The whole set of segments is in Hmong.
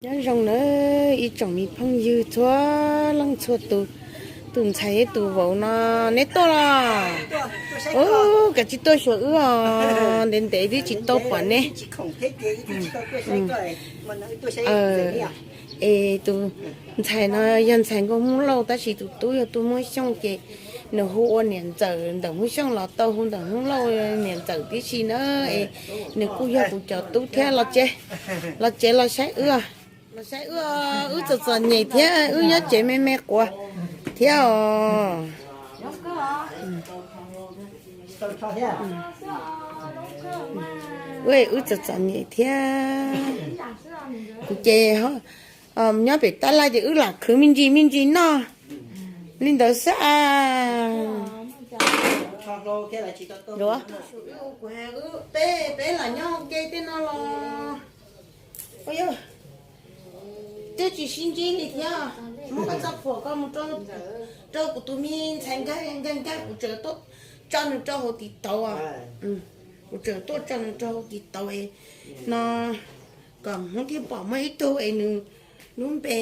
Nyob zoo nawb ib tsoom me phooj ywg txhua leej txhua tus, tus ntxhais thiab tus vauv no, neb tuaj los? Ub, kav tsij tuaj xyuas wb os, ntev ntev twb tsis tau pom neb. Es tus ntxhais no yog ntxhais nkauj Hmoob Lauj, tab sis tus tub yog tub Hmoob Xyooj, ces nws hu ua niam ntxawm ntawm Hmoob Xyooj los tau, hu ntawm Hmoob Lauj niam ntxawm tib si na. Es nws kuj yog kuv cov tub thiab. Los tsev los saib wb, los saib wb, wb txom txom nyem thiab, wb nyob tsev me me quav thiab os. Wb txom txom nyem thiab. Kuv ces nyob pem tab laj ces wb lam khwv me ntsis me ntsis noj li ntawd xwb. Peb, peb lam nyob ua ke tej no los, twb tsis sib ntsib li thiab. Muab koj txoj phuam ko mus rau kuv tus me ntxhais nkag nkag nkag, kuv tseem tuaj tso nws rau hauv tiv tauv. Kuv tseem tuaj tso nws rau hauv tiv tauv no, kom Hmoob thiaj pom muaj ib tug es nws lub npe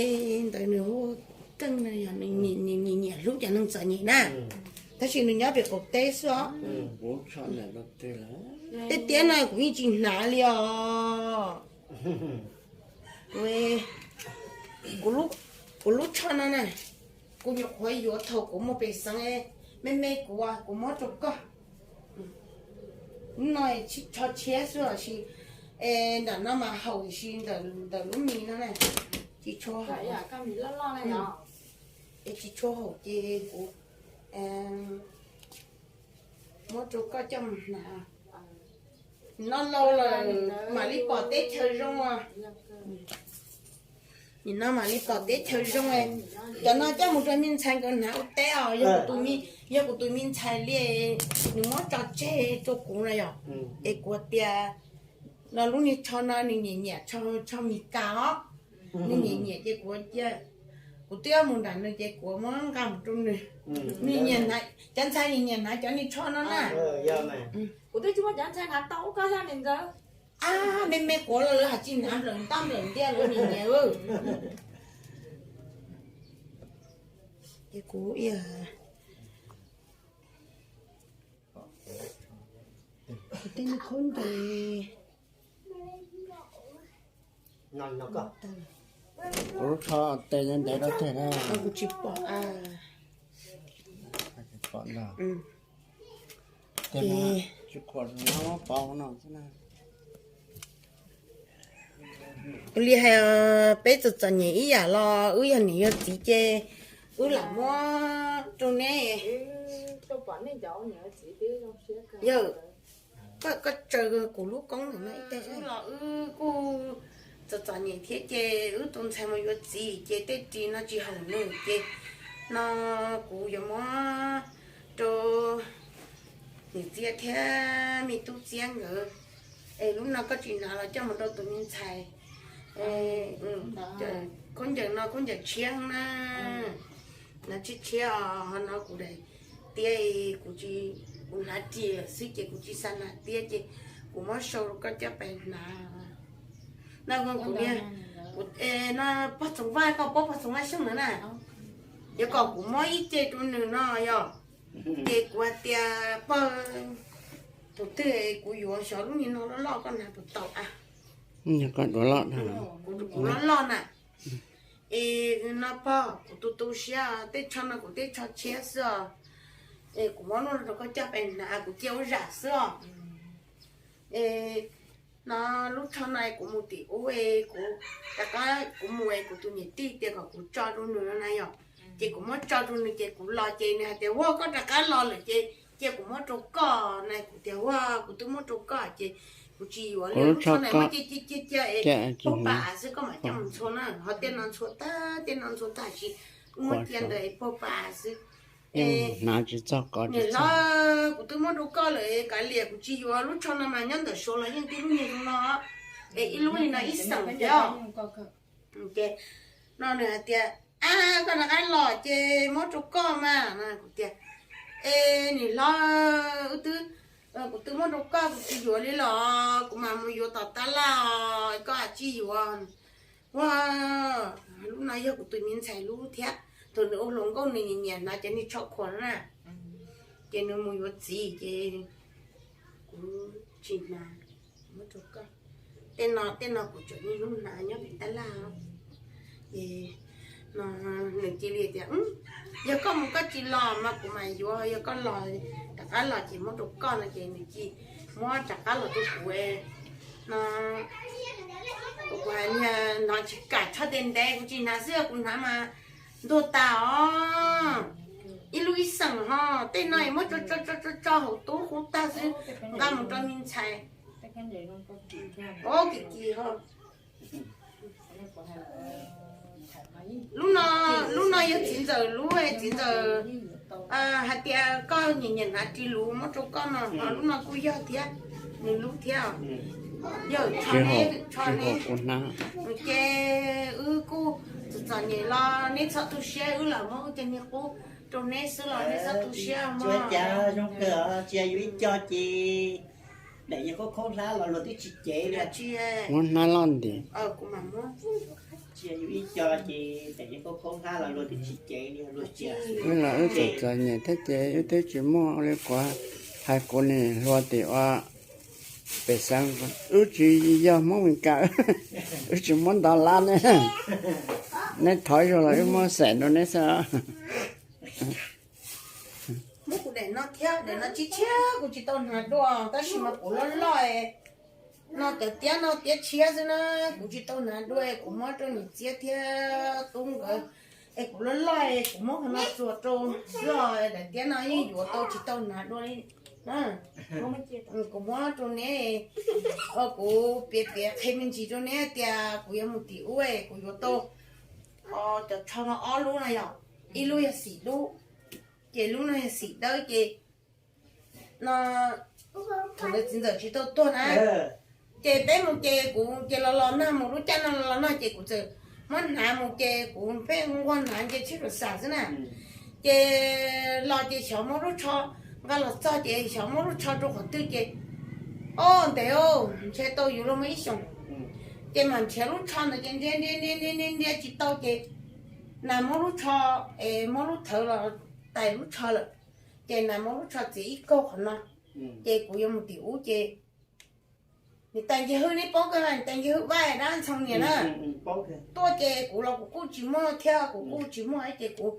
ntawd nws hu Keej no, yog nws nyiam nyiam hlub cov neeg txom nyem na. Tab sis nws nyob pem qaum teb xwb os. Tej tiab no kuv yeej tsis hnav li os. Kuv lub tsho no na, kuv nyuam qhuav yuav thaum kuv mus pem xeev, me me kuv, kuv muab rau koj. Lub no tsho tshiab xwb los sis, es nram no mas haum sis ntawm lub mis no na, tsis tshua haum. Es tsis tshua haum ces kuv muab rau koj coj mus hnav. No laus lawm mam li pom teb chaws zoo os. Nim no mam li pom teb chaws zoo. Cov no coj mus rau me ntxhais nkawd hnav ua teb os. Yog kuv tus me ntxhais li, nws muab tso tseg rau kuv no yom. Es kuv tias no lub niag tsho no nws nyiam nyiam tsho Mis Kas os. Nws nyiam nyiam ces kuv, kuv twb mus nram nws ces kuv muab nqa mus rau nws. Nws nyiam, cov ntxhais nyiam nyiam hnav cov niag tsho no na. Kuv twb tsis muab cov ntxhais hnav tau ub koj thiab niam ntxawm. A, me me quav los lawv hais tsis hnav nplawm ntaj nplawm ntiaj lawv nyiam nyiam. Ces kuv, kuv tej niag khaub ncaws, kuv lub tsho tes ntev ntev rau tiag na. Kuv tsis pom. Pom no, tsis khuam no pom no xwb na. Ua li hais, peb txom txom nyem ib yam los wb yog niam yog txiv ces wb lam muab rau neb. Yawg, koj tsaws kuv lub koob ntawm no ib teg los wb kuj txom txom nyem thiab ces wb tus ntxhais mus yuav txiv ces tej ris no tsis haum nws ces no kuv yuav muab rau niam txiv thiab me tub txiab nkawd. Es lub no koj tsis hnav los coj mus rau tus me ntxhais. Khaub ncaws no khaub ncaws tshiab na. Hnav tshiab tshiab os, ho no kuv daim tiab, kuv tsis, kuv hnav ris lawm xwb ces kuv tsis xav hnav tiab ces kuv muab sau rau koj coj pais hnav. No kuv niag, kuv, no pog Txoov Vaj, koj paub pog Txoov Vaj Xyooj ntawd na, yuav kom kuv muab ib ce rau nws no yog, ces kuv hais tias pog, tus twg kuv yuav xyov lub niag no loj loj koj hnav puas tau a? Kuv loj loj na. Es no pog, kuv tu tu siab, tej tsho no kuv tej tsho tshiab xwb os. Es kuv muab lub no rau koj coj pais hnav, kuv cia ua zam xwb os. Es no lub tsho no kuv mus tim ub, kuv rov qab kuv mus es kuv tus niam tij tias kom kuv tso rau nws no na yom. Ces kuv muab tso rau nws ces kuv los ces nws hais tias ua koj rov qab los lawm ces cia kuv muab rau koj na. Kuv tias ua kuv twb muab rau koj ces kuv tsis yuav li, lub tsho no muab cia cia cia es puag pas xwb koj mam coj mus ntxhua na, ho tej no ntxhua tag, tej no ntxhua tag tsis, muab cia ntawd puag pas xwb. Niam hlob, kuv twb muab rau koj lawm, kav liam kuv tsis yuav, lub tsho no mas nyob ntawm Suav los yeej tib lub niag zoo no, es ib lub li no ib xeem thiab. Ces no nws hais tias, a, koj rov qab los ces muab rau koj mas. Kuv tias, es niam hlob, wb twb, kuv twb muab rau koj, kuv tsis yuav li los kuv mam mus yuav tom tab laj, koj tsis yuav. Ua, lub no yog kuv tus me ntxhais lub thiab, thaum nws ua hluas nkauj nws nyiam nyiam hnav cov niag tsho khuam na, ces nws mus yuav txiv ces kuv tsis hnav, muab rau koj. Tej no tej no kuv tseem niaj hnub hnav nyob pem tab laj. Ces no nws cia li tias, yog koj mus koj tsis los mas kuv mam yuav, yog koj los rov qab los ces muab rau koj no ces nws cia muab rov qab los rau kuv no. Kuv hais niag no tsis kam, tsho ntev ntev kuv tsis hnav xwb, kuv hnav mas ntuag tas os. Ib lub ib xeem ho, tej no es muab tso tso tso tso hauv tub qub tag xwb, nqa mus rau me ntxhais. Ob, kim kim ho. Lub no, lub no yog txiv ntxawm lub, txiv ntxawm hais tias koj nyiam nyiam hnav ris luv muab rau koj no, lub no kuj yog thiab, nws lub thiab. Yog tsho neb, tsho neb, ces wb kuj txom txom nyem los neb txhob tu siab, wb lam muab wb cov niag qub rau neb xwb los neb txhob tu siab mog. Tsis yog yus ib co ces daim yeej khaub khaub hlab los luag twb tsis cev li. Muab hnab loj nti. Tsis yog yus ib co ces daim yeej khaub khaub hlab los luag twb tsis cev li. Wb los wb txom txom nyem thiab ces wb twb tsis muaj li. Kuv hais kuv niam hluas tim ua pem xeev, wb tsis yog Hmoob Mes Kas, wb tsis muab ntau lab ne. Neb thov zaug los wb muab xeem rau neb xwb. Muab kuv daim no thiab, daim no tshiab tshiab kuv tsis tau hnav dua tab sis mas kuv loj loj no, cov tiab no tiab tshiab xwb na, kuv tsis tau hnav dua, kuv muab rau niam txiab thiab tub nkawd. Es kuv loj loj es kuv muab qhov no txuas rau xwb os, daim tiab no yeej yuav tau tsis tau hnav dua li. Kuv muab rau neb, kuv piav piav qhia me ntsis rau neb tias kuv yuav mus tim ub kuv yuav tau cov tsho no ob lub no yog, ib lub yog xim dub, ces lub no yog xim dawb ces no thaum ntawd txiv ntxawm tsis tau tuag na. Ces peb mus ces kuv ces los los nag mus lub caij no los los nag ces kuv txawm muab hnav mus ces kuv pheej nquag hnav nce tsheb rau xav xwb na. Ces los ces xyov muab lub tsho, nqa los txog ces xyov muab lub tsho rau qhov twg ces, o ntev, ntshe tau yuav luag muaj ib xyoos. Ces mam nrhiav lub tsho ntawd ces nrhiav nrhiav nrhiav nrhiav nrhiav tsis tau ces nas muab lub tsho, es muab lub thawv los tais lub tsho lawm. Ces nas muab lub tsho txiav ib kaug qhov no. Ces kuv yuav mus tim ub ces niam tais Ncig Hwj, neb paub kawg, niam tais Ncig Hwj Vaj dab Ntxhoo niam na. Tuaj ces kuv los kuv kuj tsis muaj thiab, kuv kuj tsis muaj ces kuv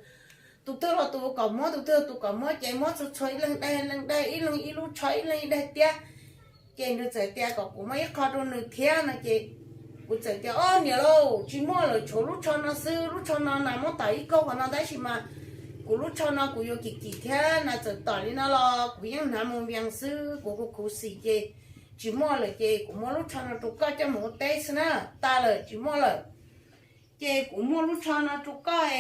tus twg los tus kom muab, tus twg tus kom muab ces muab txhua txhua ib leeg daig leeg daig, ib leeg ib lub tsho ib leeg ib daig tiab. Ces nws txawm tias kom kuv muab ib qho rau nws thiab no ces kuv txawm tias, o niam lauj, tsis muaj lawm, tshuav lub tsho no xwb, lub tsho no nas muab tom ib kaug qhov no tab sis mas kuv lub tsho no kuv yuav kim kim thiab, nas txawm tom li no los kuv yeej hnav mus vias xwb, kuv kuv khuv xim ces tsis muaj lawm ces kuv muab lub tsho no rau koj coj mus ua teb xwb na, tas lawm tsis muaj lawm. Ces kuv muab lub tsho no rau koj,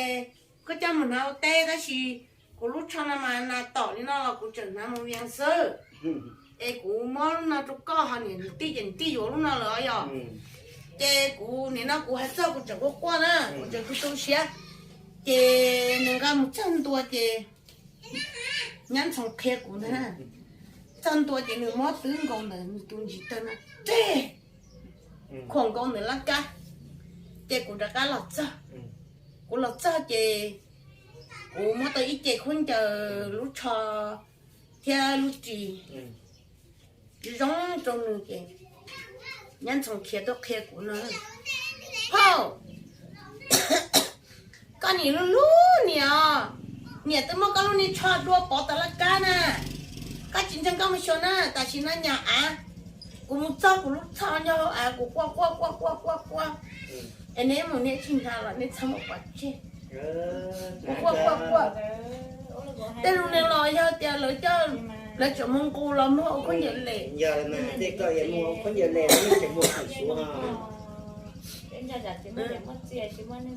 koj coj mus hnav ua teb tab sis kuv lub tsho no mas nas tom li no los kuv tseem hnav mus vias xwb. Es kuv muab lub no rau koj, ho niam tij ces niam tij yuav lub no lawm yog. Ces kuv nim no kuv hais txog kuv tseem quaj quaj na, kuv tseem tu tu siab. Ces nws nqa mus txog ntua ces Nyab Ntxhoo qhia kuv ntag, txog ntua ces nws muab twb nkaus ntawm nws tus ntsis tawg no, khuam nkaus ntawm laj kab. Ces kuv rov qab los txog, kuv los txog ces kuv muab tau ib ce khaub ncaws, lub tsho thiab lub ris zoo rau nws ces Nyab Ntxhoo khiav tuaj qhia kuv no, hauj, koj niam lub lub niam, niam twb muab koj lub niag tsho dua pov tom laj kab na. Koj tsis ntseeg koj mus xyuas na, tam sim no nyam av, kuv mus txog kuv lub tsho nyob hauv av, kuv quaj quaj quaj quaj quaj quaj. Es neb mus neb tsis hnav los neb txhob muab pov tseg. Kuv quaj quaj quaj. Tej lus no los yog tias lawv coj, lawv tseem mus nqus los muag ua khaub ncaws les.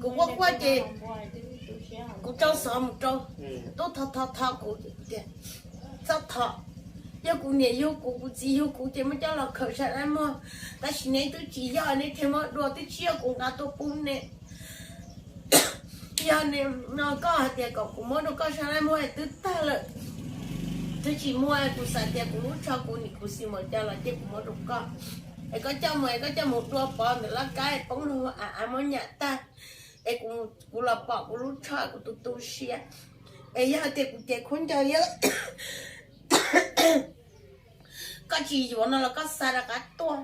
Kuv quaj quaj ces kuv rau xov mus rau tub tho tho tho kuv tias, txhob tho. Yog kuv niam yug kuv, kuv txiv yug kuv ces muab coj los khaws sab dab muag, tab sis neb twb tsis yog, neb thiaj muab dua, twb tsis yog kuv nqa tuaj pub neb. Yog no koj hais tias kom kuv muab rau koj sab dab muag twb tag lawm, twb tsis muaj, kuv xav tias kuv lub tsho kuv nim kuv xis npaum cas los cia kuv muab rau koj. Es koj coj mus, es koj coj mus dua pov ntawm laj kab poob rau av, av muab nyam tag. Es kuv los pom kuv lub tsho kuv tu tu siab. Es yog tias kuv ces khaub ncaws yog koj tsis yuav no los koj xa rov qab tuaj,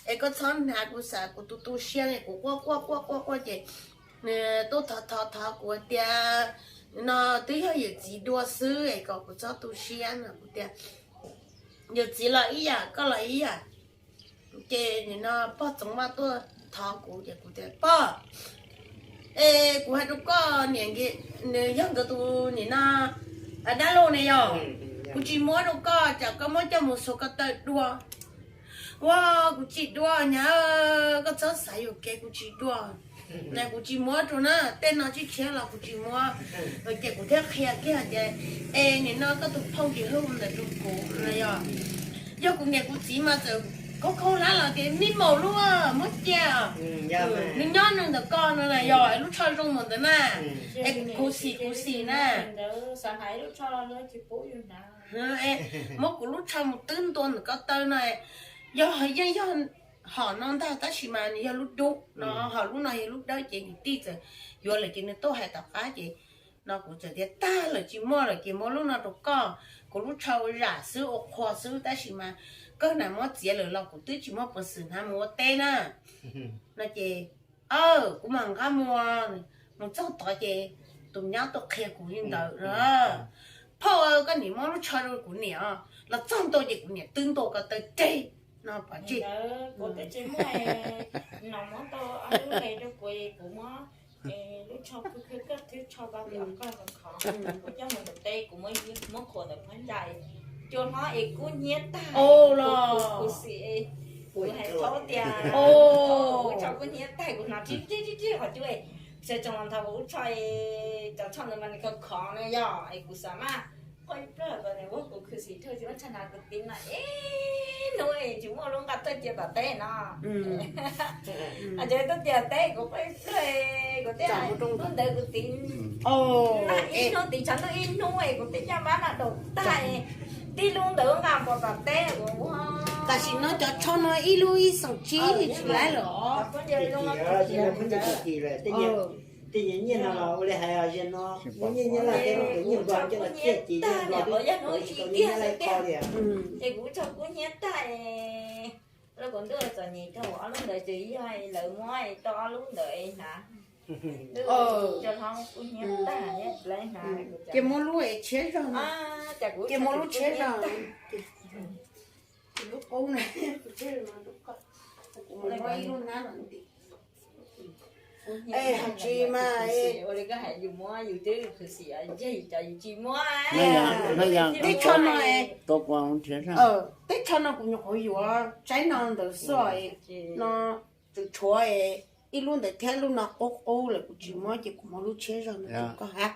es koj txhob hnav kuv xav kuv tu tu siab ne. Kuv quaj quaj quaj quaj quaj ces nws tuaj thov thov thov kuv tias, no twb yog yawm txiv dua xwb es kom kuv txhob tu siab no. Kuv tias yawm txiv los ib yam, koj los ib yam. Ces nim no pog Txoov Vaj tuaj thov kuv ces kuv tias, pog, es kuv hais rau koj, nws yog nkawd tus nim no dab laug ne yog, kuv tsis muab rau koj, tsam koj muab coj mus xuas ko taw dua. Ua, kuv tsis dua nyab, koj txhob xav yuam kev, kuv tsis dua. Na kuv tsis muab rau na, tej no tsis tshiab los kuv tsis muab. Ces kuv thiaj qhia kiag tias, es nim no koj tus phooj ywg hu ntawd rau kuv no yog, yog kuv niam kuv txiv mas txawm khaub khaub hlab los tias nij maum lub muab cia, nws nyob nws ntawm koj no na yog, lub tsho zoo mus ntawd na, es kuv khuv xim khuv xim na. Muab kuv lub tsho mus twb ntua ntawm ko taw no, yog yeej yog hom no ntag tab sis mas nws yog lub dub no, ho lub no yog lub dawb ces niam tij txawm yuav lawm ces nws tuaj hais tom qab ces no kuv txawm tias tag lawm tsis muaj lawm ces muab lub no rau koj, kuv lub tsho ua zam xwb ua qhua xwb tab sis mas kawg nas muab txiav lawm los kuv twb tsis muaj peev xwm hnav mus ua teb na. No ces kuv mam nqa mus, mus txog tod ces tus nyab tuaj qhia kuv li ntawd na. Phauj, koj niam muab lub tsho rau kuv niam los txog ntua ces kuv niam twb ntua ko taw reg no pov tseg. Kuv twb tsis muaj, no muab tau ob lub me rau kuv, kuv muab lub tsho khwb khwb koj twb tsho tau tias koj khov, kuv coj mus ntawm teb, kuv muab qhuas ntawm phab ncai, cua hlob es kub hnyiab tag los kuv xim, kuv hais thaub tias kuv tsho kub hnyiab tag kuv hnov rib rib rib qhov cub, xyov tsoom los nthos kuv lub tsho, cov tsho ntawd mas nws khov khov no yog es kuv xav mas quaj ib pliag, kuv khwv xim rau tsis muaj tsho hnav kuv tiv no ib hnub tsis muaj lub nqa tuaj cia tom teb no. Ces tuaj cia teb kuv quaj ib pliag, kuv thiaj hnub ntawd kuv tiv, ib hnub tiv tshav ntuj ib hnub kuv tiv caj npab no daus tag, tib lub ntawd nqa pov tom teb. Tam sim no cov tsho no ib lub ib xeem tsib tsis laib lawm os. Tej nyiaj nyiaj no los ua li hais, nyiaj nyiaj laj teb no, nyiaj nyiaj nplog coj los ciaj ces nyiaj nplog twb yog hnub ib kiag xwb tiag. Ces kuv tsho kub hnyiab tag, lub kaus ntuj txom nyem rau ob lub ntawd ces yog lawv muab tau ob lub ntawd hnav. Cua hlob kub hnyiab tag, lawv hnav. Ces muab lub tshiab zog, ces muab lub tshiab zog, lub qub na, kuv muab ib lub nab los ntim. Es hais tsis mas, ua li koj hais yus muab yus twb khwv xim, yus cov yus tsis muab. Teb tsho no, teb tsho no kuv nyuam qhuav yuav tsaib no ntawd xwb, no tseem tshuav ib lub ntawd thiab, lub no qub qub lawm kuv tsis muab ces kuv muab lub tshiab zog no rau koj hab.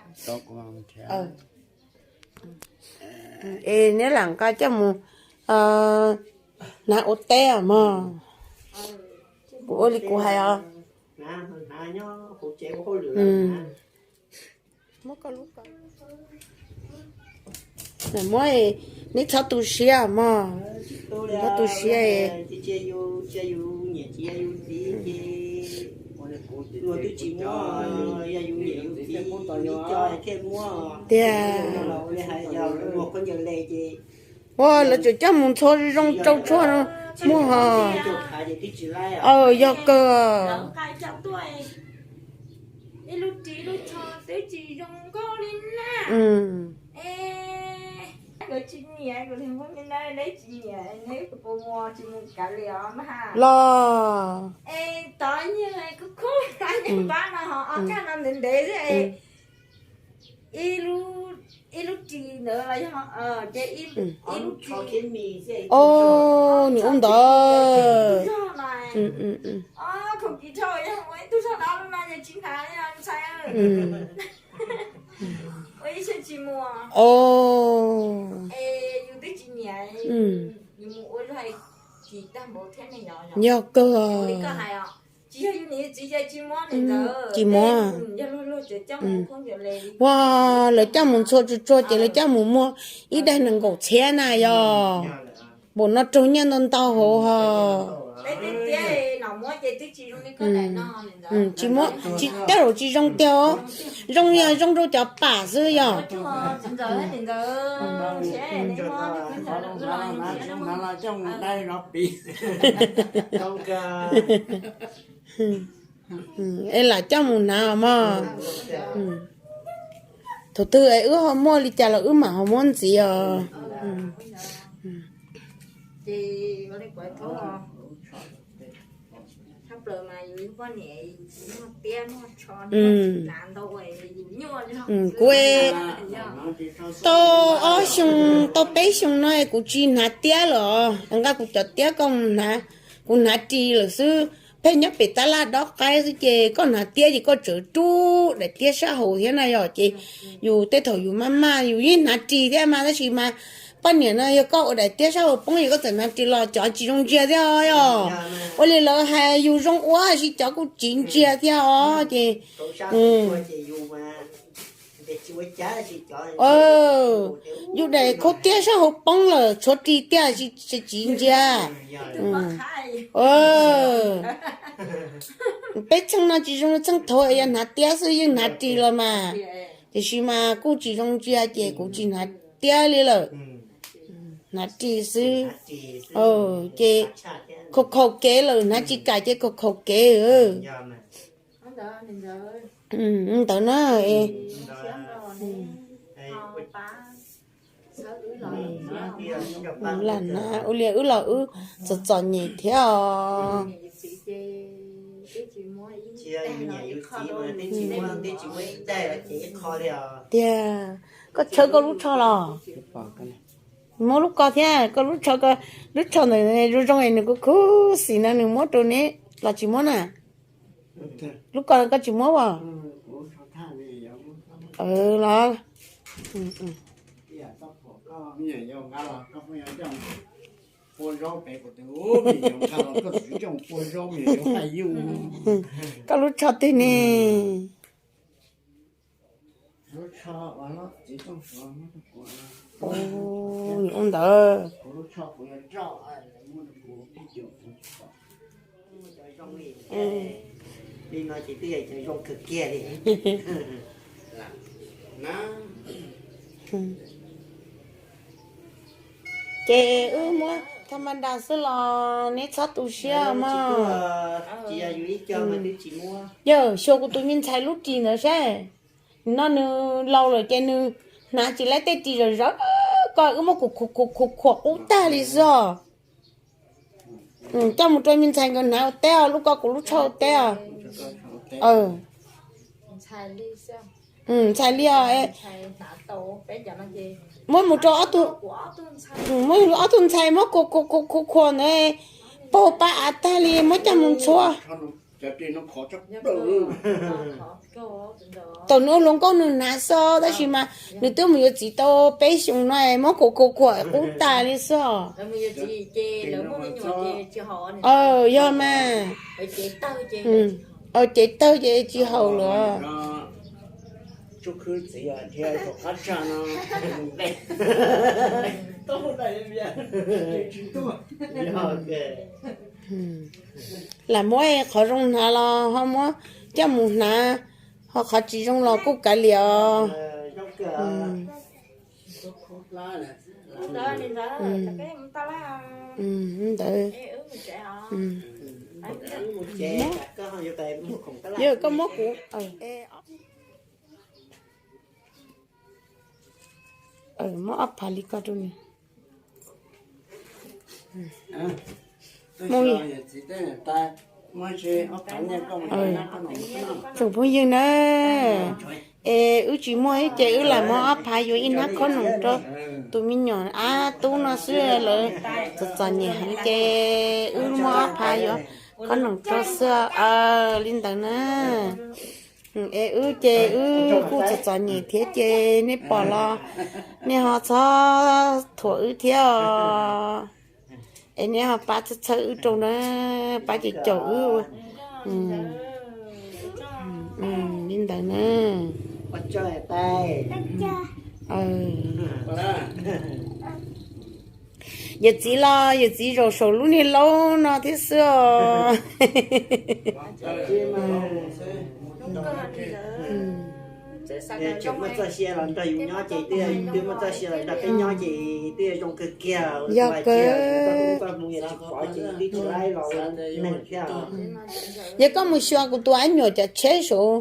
Es neb lam nqa coj mus hnav ua teb mog. Kuv ua li kuv hais os. Muab, neb txhob tu siab mog, txhob tu siab. Tiag. Ua lawv tseem coj mus ntxhua zoo zoo rau tshuaj no muag ho. Yog kawg. Los ib lub ris ntawd los yog ces ib lub, o, nws ua ntawd. Ua ib tug tsis muag. Yog kawg. Tsis muag. Ua, lawv coj mus ntxhua tsuag tsuag ces lawv coj mus muag ib daig nees nkaum txhiab na yog. Npaum no raug nyiaj ntau ntau hauv hos. Tsis muab, tsis, tej zaum tsis zoo tiag os. Zoo yog zoo rau cov pam xwb yog. Es lam coj mus hnav mog. Thaum twg es wb ho muaj li cas los wb mam ho muab ntxiv os. Kuv tau ob xyoo, tau peb xyoo no kuv tsis hnav tiab lawm. Nqa kuv cov tiab koj mus hnav, kuv hnav ris lawm xwb. Pheej nyob pem tab laj dob qaib xwb ces koj hnav tiab ces koj tsawv rub daim tiab sab hauv thiab na yom. Ces yus tej thaum yus maj maj yus yeej hnav ris thiab mas tab sis mas poj niam no yog koj ua daim tiab sab hauv poob ces koj txawm hnav ris los cov tsis zoo ntsia thiab yom. Ua li lawv hais yus zoo ua sis cov kuj tsis ntsia thiab os ces yus daim khaub tiab sab hauv poob lawm tshuav ris tiag tsis ntsia. Peb txheej no tsis zoo li txheej thaud yog hnav tiab xwb yeej hnav ris los mas. Tiam sis mas kuj tsis zoo ntsia ces kuv tsis hnav tiab li lawm. Hnav ris xwb. Ces khaum khaum kev lawm hnav tsis kam ces khaum khaum kev. Ntawd na. Lam na ua li wb los wb txom txom nyem thiab os. Tiag, koj tshawb koj lub tsho los? Muab lub ko thiab koj lub tsho, lub tsho ntawm zoo zoo es nws kuj khuv xim no nws muab rau neb los tsis muab na? Lub ko koj tsis muab as? Los koj lub tsho twg ne? Ntawd. Ces wb muab tha ma da xwb los neb txhob tu siab mog. Yog xyuas kuv tus me ntxhais lub ris ntawd saib, no nws laus lawm ces nws hnav tsis laib tej ris zom zaws ko wb muab khuam khuam khuam khuam qub tag li xwb os. Coj mus rau me ntxhais nkawd hnav ua teb os, lub ko kuv lub tsho ua teb os. Ntxhais li os. Muab mus rau ob tug, muab ob tug ntxhais muab khuam khuam khuam khuam ntawd, paug pab av tag li muab coj mus ntxhua. Thaum nws ua hluas nkauj nws hnav xwb tab sis mas nws twb mus yuav txiv tau peb xyoos no muab khuam khuam khuam qub tas li xwb os. Yog mas, cev tawg ces tsis haum lawm. Lam muab qhov zoo hnav los ho muab coj mus hnav, ho qhov tsis zoo los kuj kav liam os. Ntawd. Yog koj muab kuv, muab ob phav li ko rau nws. Tsoom phooj ywg na, es wb tsis muaj ib ces wb lam muab ob phav yuav ib hnab khob noom rau tus me nyuam ab tub no xwb, lawv txom txom nyem heev ces wb muab ob phav yuav khob noom rau xwb. Li ntawd na. Es wb ces wb kuj txom txom nyem thiab ces nej pom los nej ho txhob thuam wb thiab os. Es nej ho pab txhawb txhawb wb rau na, pab ces caum wb. Li ntawd na. Yawm txiv los yawm txiv zaum saum lub niag laub no thiab xwb os. Txawm muaj txoj sia los nrog yus nyob ces twb, twb muaj txoj sia los nrog peb nyob ces twb zoo kawg kiag. Yog kawg. Yog koj mus xyuas kuv tus ab nyuam cov tsheb saud,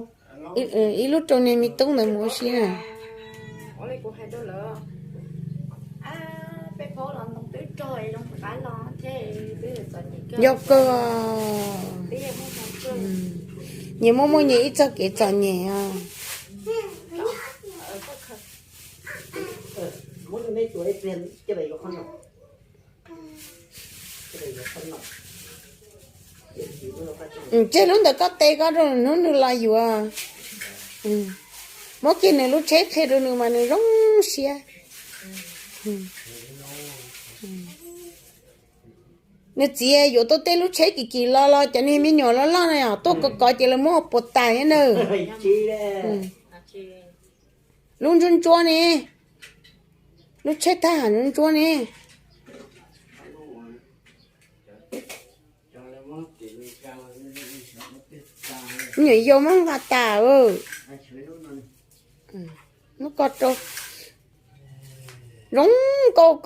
ib lub rau niag me tub ntawd mus ua si na. Yog kawg. Nyias muaj muaj nyias ib txoj kev txom nyem os. Tseg lub ntawd koj tes koj rau hnub nws los yuav. Muab kiag nws lub tsheb qhia rau nws mas nws zoo siab. Nws txiv yuav tau tej lub tsheb kim kim los los cov niag me nyuam loj loj na yom, tuaj kov kov ces lawv muab puas tas thiab na. Lub ntsuab ntsuab ne, lub tsheb thaj ham ntsuab ntsuab ne. Nyuam yaus muab nqa tas. Muab ko rau. Zoo nkauj kawg.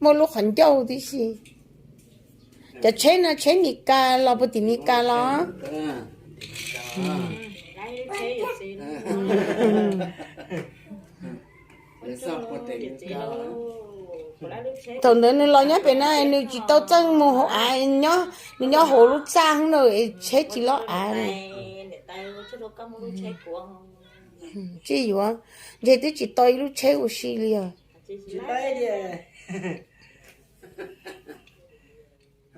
Muaj lub qhov ncauj tib si. Cov tsheb no tsheb Mes Kas los puag tim Mes Kas los? Thaum ntawd nws los nyob pem na nws tsis tau txawj mus hauv av, nws nyob hauv lub txaj no es tsheb tsis lob av. Tsis yuav, ntshe twb tsis tau ib lub tsheb ua si li os.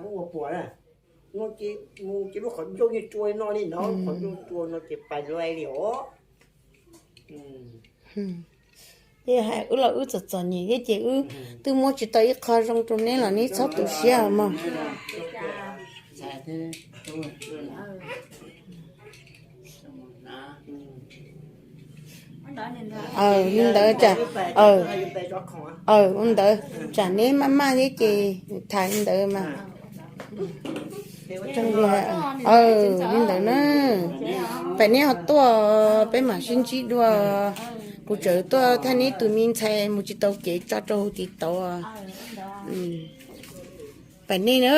Ua puas na, mus ces lub qhov ncauj yeej rua no li no, qhov ncauj rua no ces pais lais li os. Ces hais wb los wb txom txom nyem thiab ces wb twb muab tsis tau ib qho zoo rau neb los neb txhob tu siab mog. Li ntawd, ua ntawd tsam neb maj maj thiab ces tham li ntawd mas. Li ntawd na, pem neb ho tuaj peb mam sib ntsib dua. Kuv tseem tuaj thaj neb tus me ntxhais mus tsis tau kev tso rau hauv TikTok. Pem nej na.